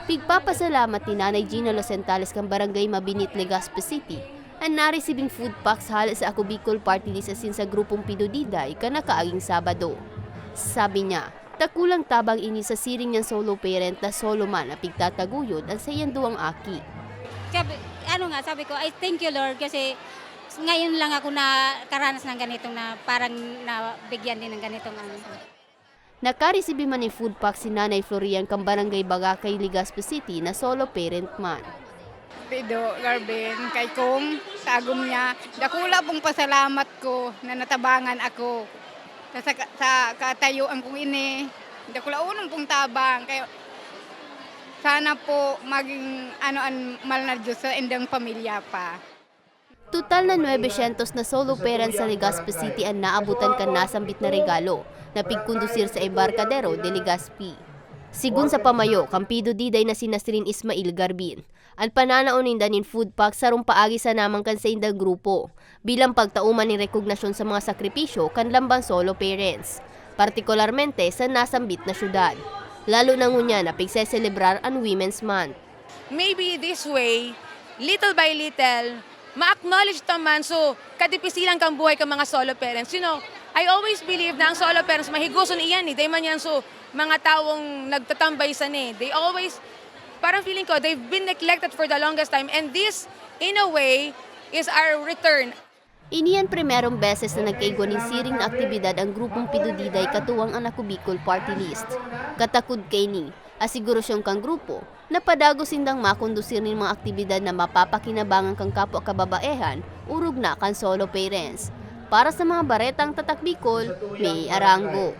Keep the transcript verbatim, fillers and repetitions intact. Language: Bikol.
Pigpapasalamat ni Nanay Gina Losentales kan Barangay Mabinit, Legazpi City, an naresibing food packs hale sa Ako Bicol Party List asin sa Grupong Pido Diday kan nakaaging Sabado. Sabi niya, dakulang tabang ini sa siring niyang solo parent na solo man na pigtataguyod an saiyang duwang aki. Sabi, ano nga, sabi ko, "I thank you, Lord, kasi ngayon lang ako nakaranas ng ganitong na parang nabigyan din ng ganitong ano." Nakaresibi man nin food pack si Nanay Florian kan Barangay Bagakay, Legazpi City na solo parent man. Pido, Garben, kay Kong, sa agom niya, dakula pong pasalamat ko na natabangan ako sa, sa, sa katayoan kong ini. Dakula unong pong tabang, kay sana po maging ano an mahal na Diyos sa indang pamilya pa. Total na nuebe syentos na solo parents sa Legazpi City an naabotan kan nasambit na regalo na pigkondusir sa Embarcadero de Legazpi. Sigon sa pamayo kan Pido Diday na si Nasrin Ismail Garbin, an pananao ninda nin food pack sarong paagi sana man kan saindang grupo, bilang pagtao man nin rekognasyon sa mga sakripisyo kan lambang solo parents, partikularmente sa nasambit na syudad, lalo na ngunyan na pigseselebrar an Women's Month. Maybe this way, little by little, ma-acknowledge ta man so kadipisilan kan buhay kan mga solo parents. You know, I always believe na ang solo parents mahigoson iyan eh. Dai man yan so mga tawong nagtatambay sa ni. They always, parang feeling ko, they've been neglected for the longest time, and this, in a way, is our return. Ini an primerong beses na nagkaigwa nin siring na aktibidad an Grupong Pido Diday katuwang an Ako Bicol Party List. Katakod kaini, asigurasyon kan grupo na padagos sindang makondusir nin mga aktibidad na mapapakinabangan kan kapwa kababaehan, orog na kan solo parents. Para sa mga baretang Tatak Bicol, May Arango.